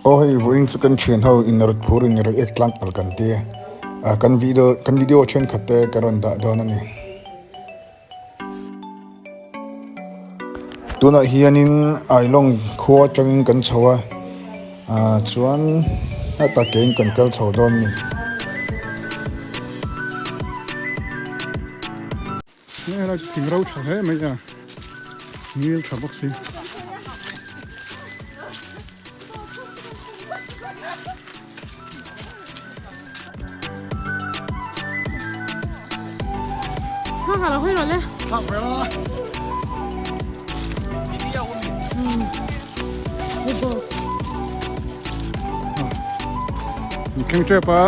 Aw hei vawiin chu kan thian ho in rawt phur in react tlang palh kan ti a kan video kan video thenkhat te ka rawn dah dawn a ni. Tunah hianin Ailawng khua atangin kan chho a ah chuan hetah kein kan kal chho dawn a ni. Helai chu thing ro tha hle mai a, ngil tha bawk si. Thleng tep a,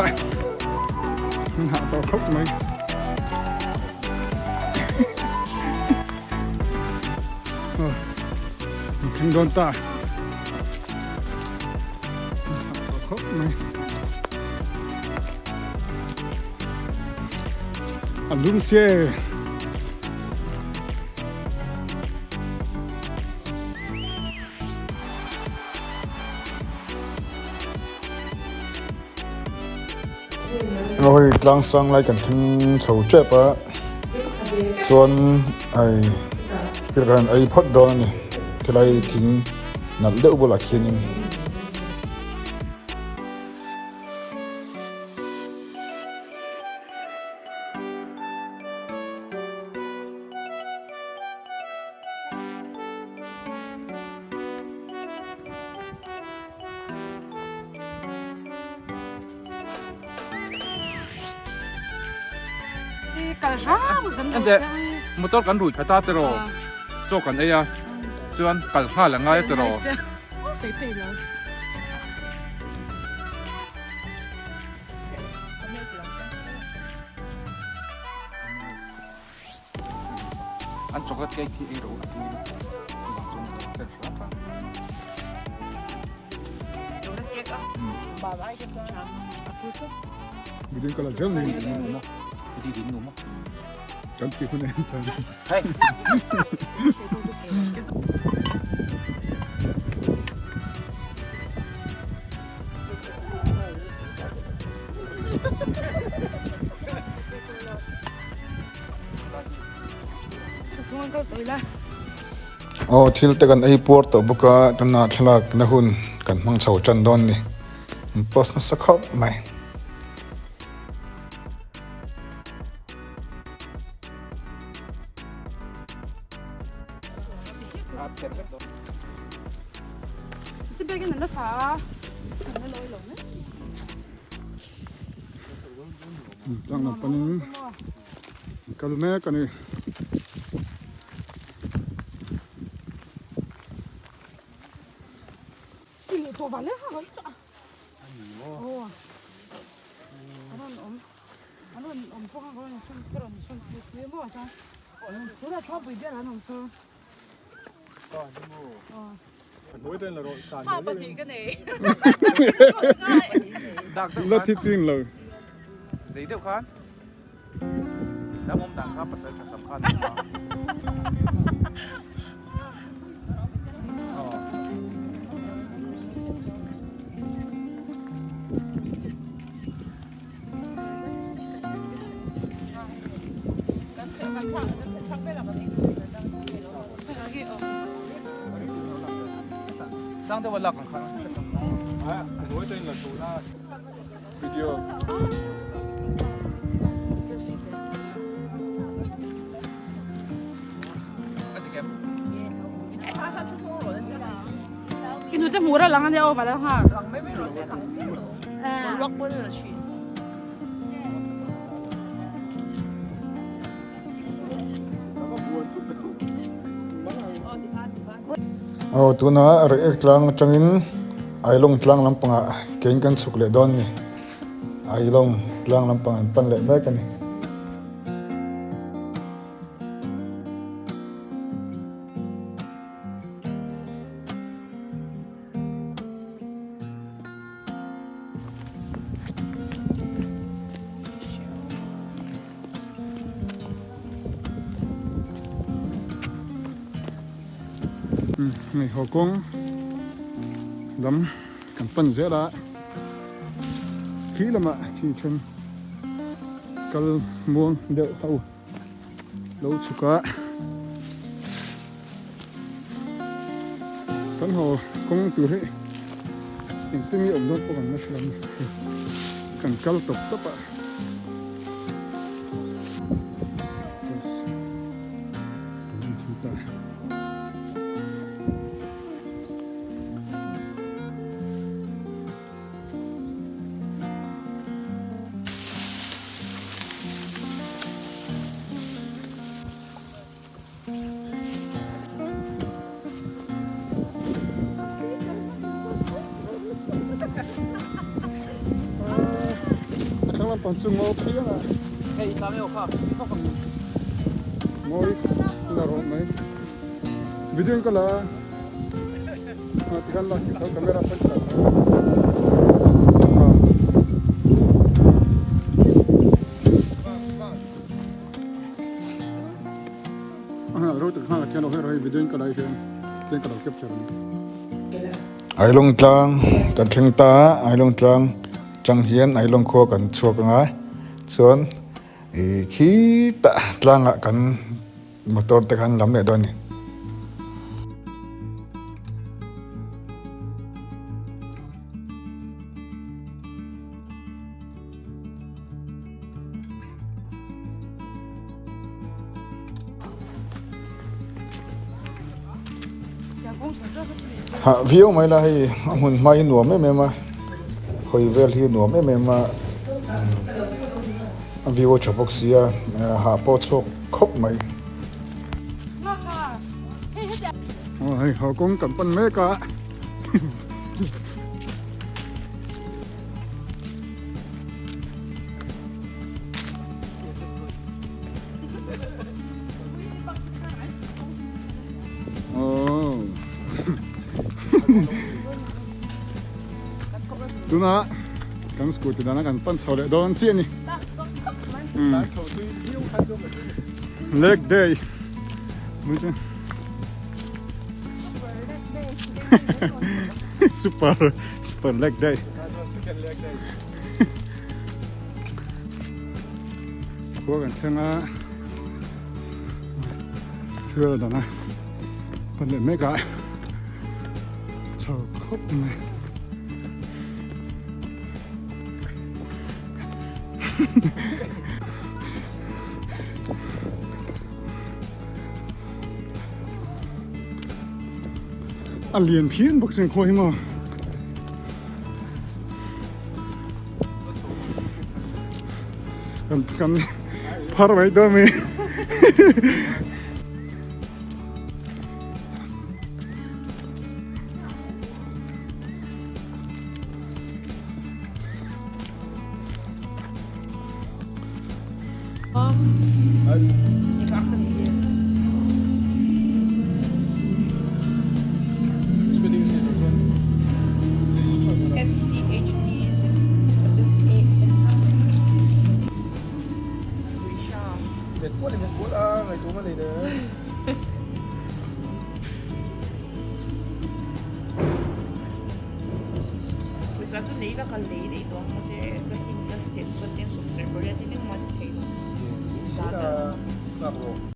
an hah tawh khawp mai. An thleng dawn ta. An hah tawh khawp mai. A lum sia e. Hei tlang sang lai kan thleng chho tep a chuan hei thil kan ei phawt dawn a ni khilai thing nalh deuh bulah khianin. Motor kan rui khat a tiraw chaw kan ei a chuan kal nghal a ngai a tiraw. An chocolate cake hi ei rawh a tui lutuk chuvang chuan ka fel hram hram. Chocolate cake a bal ai te chuan a tui tlat. Midin kala zel ni. Din nu maw? Di din nu maw? Kan thi hun en tan. Hey. Aw thil te kan ei puar tawh bawk a tunah thlalak na hun kan hmang chho tan dawn a ni an post nasa khawp mai. Tlang lam panin kal mek a ni. La thi ching lo. Zei deuh khan i sam awm dan kha pasal tha sam khan Sang deuh a lak ang kha. Video. Aw tuna Reiek tlang atangin Ailawng tlang lampangah kein kan chhuk leh dawn a ni. Ailawng tlang lampang an pan leh mek a ni. Hei haw kawng lam. kan pan zel a, khi lamah khi then kal muang deuh ho lo chhuk a, kan haw kawng tur hi engtin nge awm dawn pawh kan la hre lo a ni, kan kal tawp tawp a. A thlang lampang chu ngaw phiang a. Hei i tlang emaw kha vak ang. Ngawi la rawh mai. Video in ka la a. Ah tikhan lak hi tho camera pawn chhuah tho. Ah. A ro tak hmangah khian lo hawi rawh hei video in ka la hian tiang ka lo capture ang. Ailawng tlang kan thleng ta a, Ailawng tlang chang hian Ailawng khua kan chhuak ang a, chuan ih khitah tlangah kan motor te khan lam leh dawn a ni. Hah viau mai la hei a hmun hma hi nuam em em a hawi vel hi nuam em em a a view a tha bawk si a hah pawh a chhuak khawp mai. Aw hei haw kawng kan pan mek a. Tuna kan scooty dana kan pan chho leh dawn chiah a ni. Leg day. Super super leg day. Khua kan thleng a thil dang a pan leh mek a chho khawp mai. A lian phian bawk sin khawi hi maw. Kan kan phar mai dawn mi.